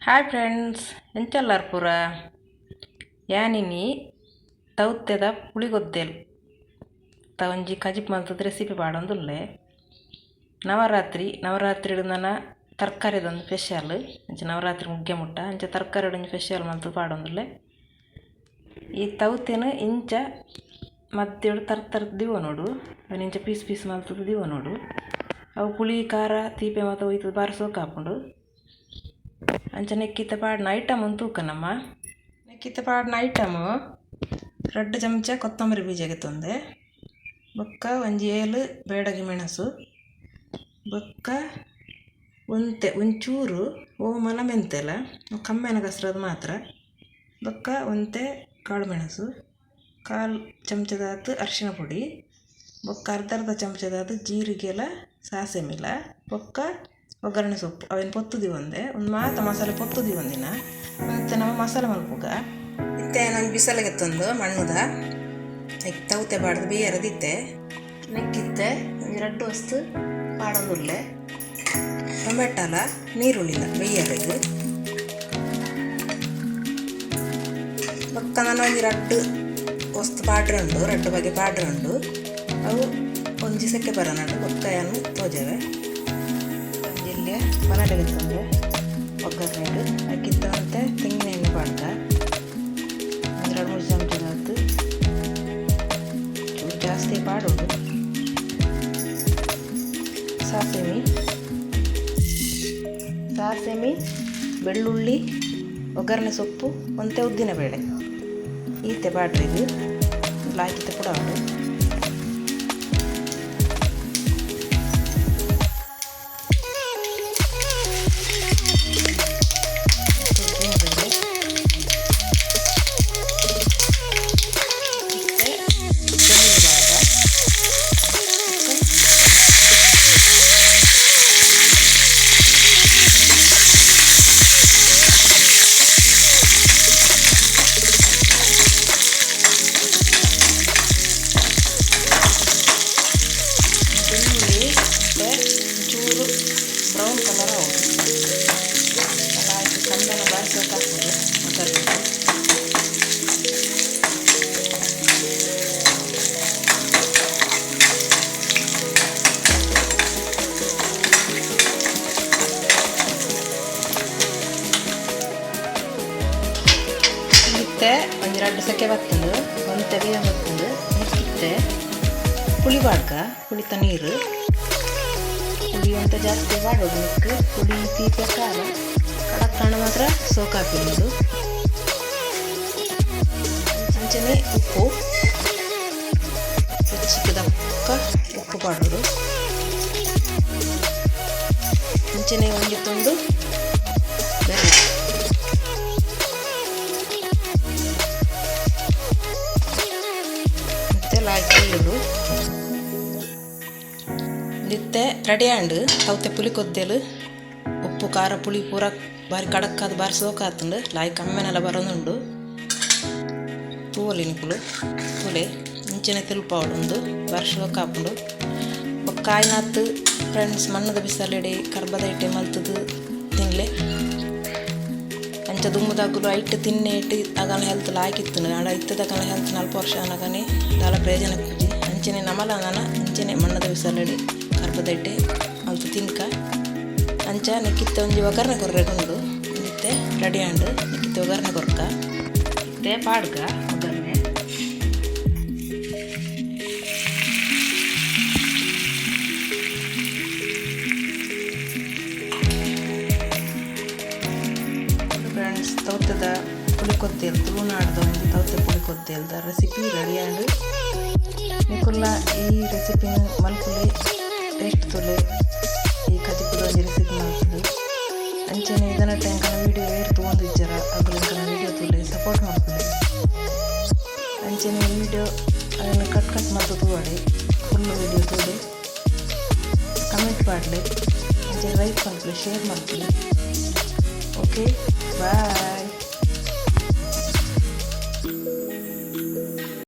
Hi friends, ಎಂಚಲ್ಲಾರ್ ಪೂರ ಯಾನಿನಿ ತೌತೆದ ಪುಳಿಗೊದ್ದೆಲ್ ತ ಒಂಜಿ ಕಜಿಪು ಮಲ್ತದ ರೆಸಿಪಿ ಪಾಡೊಂದುಲ್ಲೆ. ನವರಾತ್ರಿ ನವರಾತ್ರಿಡ್ ನನ ತರಕಾರಿದೊಂದು ಸ್ಪೆಷಲ್ ಅಂಚ ನವರಾತ್ರಿ ಮುಗ್ಗೆ ಮುಟ್ಟ ಅಂಚ ತರಕಾರಿ ಒಂಜಿ ಸ್ಪೆಷಲ್ ಮಲ್ತದ ಪಾಡೊಂದುಲ್ಲೆ. ಈ ತೌತೆನ್ ಇಂಚ ಮಧ್ಯಡ್ ತರ್ ತರ್ ದಿವೊನೊಡು, ಅವೆನ್ ಇಂಚ ಪೀಸ್ ಪೀಸ್ ಮಲ್ತದ ದಿವೊನೊಡು. ಅವು ಪುಳಿ ಖಾರ ತೀಪೆ ಮಾತ ಒಯ್ತುದು ಬಾರಿ ಸೋಕಾಪುಂಡು. ಅಂಚ ನೆಕ್ಕಿತ್ತ ಪಾಡಿನ ಐಟಮ್ ತೂಕ ನಮ್ಮ ನೆಕ್ಕಿತ್ತ ಪಾಡಿನ ಐಟಮ್ 2 ಚಮಚ ಕೊತ್ತಂಬರಿ ಬೀಜ ಗೆತ್ತೊಂದೆ, ಬೊಕ್ಕ ಒಂಜಿ 7 ಬೇಡಗಿ ಮೆಣಸು, ಬೊಕ್ಕ ಒಂತೆ ಒಂಚೂರು ಓಮಲ ಮೆಂತೆಲ ಕಮ್ಮೆನ ಕಸ್ರದು ಮಾತ್ರ, ಬೊಕ್ಕ ಒಂತೆ ಕಾಳು ಮೆಣಸು, 1/4 ಚಮಚದಾತ್ ಅರಿಶಿನ ಪುಡಿ, ಬೊಕ್ಕ ಅರ್ಧ ಅರ್ಧ ಚಮಚದಾತ್ ಜೀರಿಗೆಲ ಸಾಸೆಮಿಲ, ಬೊಕ್ಕ ಒಗ್ಗರಣೆ ಸೊಪ್ಪು ಅವೇನು ಪೊತ್ತು ದಿವಂದೆ ಒಂದು ಮಾತ ಮಸಾಲೆ ಪೊತ್ತು ದಿವಂದಿನ ಮತ್ತೆ ನಮ್ಮ ಮಸಾಲೆ ಮಲ್ಪುಗ. ಇತ್ತೆ ನಂಗೆ ಬಿಸಲೆಗೆತ್ತೊಂದು ಮಣ್ಣುದ ತೌತೆ ಪಾಡ್ದು ಬೇಯರದಿತ್ತೆ ನೆಕ್ಕಿತ್ತೆ ಒಂಜಿ 2 ವಸ್ತು ಪಾಡೊಂದುಲ್ಲೆ. ಟೊಮೆಟೊಲ ನೀರುಳ್ಳಿಲ ಬೇಯರೆಗ್, ಬೊಕ್ಕ ನಾನು ಒಂಜಿ 2 ವಸ್ತು ಪಾಡ್ರೆ ಉಂಡು, 2 ಬಗೆ ಪಾಡ್ರೆ ಉಂಡು. ಅವು ಒಂಜಿ ಸೆಕೆ ಬರನಾಡು ಬೊಕ್ಕ ಏನು ತೋಜವೆ. ಜಿಲ್ಲೆ ಮನಲೆಗೆತ್ತೊಂದು ಒಗ್ಗರಣೆಗೆ ಅಕ್ಕಿತ್ತಂತೆ ತೆಂಗಿನ ಎಣ್ಣೆ ಪಾಡ್ಕ ಒಂದು 2-3 ಚಮಚದಾತು, ಚೂರು ಜಾಸ್ತಿ ಪಾಡೋದು. ಸಾಸೆಮಿ ಸಾಸೆಮಿ ಬೆಳ್ಳುಳ್ಳಿ, ಒಗ್ಗರಣೆ ಸೊಪ್ಪು, ಒಂತೆ ಉದ್ದಿನಬೇಳೆ ಈತೆ ಪಾಡ್ರಿಗ್ ಲಾಕಿತ್ತೆ ಪುಡಾವಡು. ಬೆಳ್ಳುಳ್ಳಿ ಚೂರು ಬ್ರೌನ್ ಕಲರ್ ಆವೊಡು, ಹಾಕಿ ಕಮ್ಮೆನ ಬಾರಿಸೋಕೆ ಹಾಕೋದು ಒಗ್ಗರಣೆ. ಇತ್ತೆ ಒಂಜಿ 2 ಸೆಕೆ ಬತ್ತುಂಡು, ಒಂತೆ ಬೇಯ ಬತ್ತುಂಡು. ಇತ್ತೆ ಪುಳಿ ಪಾಡ್ಕ, ಪುಳಿತ ನೀರು ಪುಳಿ ಅಂತ ಜಾಸ್ತಿ ಪಾಡೋದು. ಮಿಕ್ ಪುಳಿ ತೀಪೆ ಖಾರ ಕಡಕ್ಕಣ್ಣ ಮಾತ್ರ ಸೋಕಾಪಿನೋಡು. ಅಂಚನೆ ಉಪ್ಪು ರುಚಿಗೆ ತಕ್ಕ ಉಪ್ಪು ಪಾಡೋಡು. ಅಂಚನೆ ಒಂಜಿ ತುಂಡು ಬೆಲ್ಲ, ಮತ್ತೆ ಲಾಯ್ಕ್ ಈಳು ಇತ್ತೆ ರೆಡಿ ಆಂಡ್. ತೌತೆ ಪುಳಿ ಕೊದ್ದೆಲು ಉಪ್ಪು ಖಾರ ಪುಳಿ ಪೂರ ಬಾರಿ ಕಡಕ್ಕಾದ್ ಬಾರಿ ಸೋಕಾತುಂಡು. ಲಾಯ್ಕ್ ಕಮ್ಮೆನೆಲ್ಲ ಬರೋದುಂಡು. ತೂವೊಲಿ ನಿಕುಲು ತೂಲೆ ಇಂಚನೆ ತೆಲ್ಪಾವೊಡುಂದು ಬಾರಿ ಸೋಕಾಪುಂಡು. ಬೊಕ್ಕ ಆಯ್ನಾತ್ ಫ್ರೆಂಡ್ಸ್ ಮಣ್ಣದ ಬಿಸಲೆಡೆ ಕರ್ಬದ ಇಟ್ಟೆ ಮಲ್ತುದು ತಿನ್ಲೆ. ಅಂಚ ದುಂಬುದಕುಲು ಐಟ್ ತಿನ್ನೇಟ್ ಅಗಲ್ನ ಹೆಲ್ತ್ ಲಾಯ್ಕಿತ್ತುಂಡು. ಆಂಡ ಇತ್ತದಕಲ್ನ ಹೆಲ್ತ್ 40 ವರ್ಷ ಆನಗನೆ ದಾಲ ಪ್ರಯೋಜನ ಇಪ್ಪುಜಿ. ಅಂಚನೆ ನಮಲ ನನ ಅಂಚನೆ ಮಣ್ಣದ ಬಿಸಲೆಡೆ ಕರ್ಬದ ಇಟ್ಟೆ ಮಲ್ತ್ ತಿನ್ಕ. ಅಂಚ ನೆಕ್ಕಿತ್ತೆ ಒಂಜಿ ಒಗ್ಗರಣೆ ಕೊರ್ರೆಗುಂಡು. ಇತ್ತೆ ರೆಡಿ ಆಂಡ್. ನೆಕ್ಕಿತ್ತೆ ಒಗ್ಗರಣೆ ಕೊರ್ಕ ಇತ್ತೆ ಪಾಡ್ಗ ಒಗ್ಗರಣೆ. ಫ್ರೆಂಡ್ಸ್, ತೌತೆದ ಪುಳಿಕೊದ್ದೆಲ್, ತುಳುನಾಡ್ದ ಒಂಜಿ ತೌತೆ ಪುಳಿಕೊದ್ದೆಲ್ದ ರೆಸಿಪಿ ರೆಡಿ ಆಂಡ್. ನಿಕುಲ್ಲ ಈ ರೆಸಿಪಿನ್ ಮಲ್ಪುಲೆ, ಟೇಸ್ಟ್ ತುಲೆ. ಈ ಕಜಿಪುದ ಒಂಜಿ ರೆಸಿಪಿ ಮಲ್ತುದು. ಅಂಚನೆ ಇದನ್ನ ಎಂಕಲ್ನ ವೀಡಿಯೋ ಏರ್ ತೂವೊಂದಿಜ್ಜರ ಅಗುಲು ಎಂಕಲ್ನ ವೀಡಿಯೋ ತೂಲೆ, ಸಪೋರ್ಟ್ ಮಲ್ಪುಲೆ. ಅಂಚನೆ ವೀಡಿಯೋ ಅವೆನ್ ಕಟ್ ಕಟ್ ಮಲ್ತ್ ತೂವಡೆ, ಫುಲ್ ವೀಡಿಯೋ ತೂಲೆ, ಕಮೆಂಟ್ ಪಾಡ್ಲೆ, ಅಂಚನೆ ಲೈಕ್ ಮಲ್ಪುಲೆ, ಶೇರ್ ಮಲ್ಪುಲೆ. Okay, bye.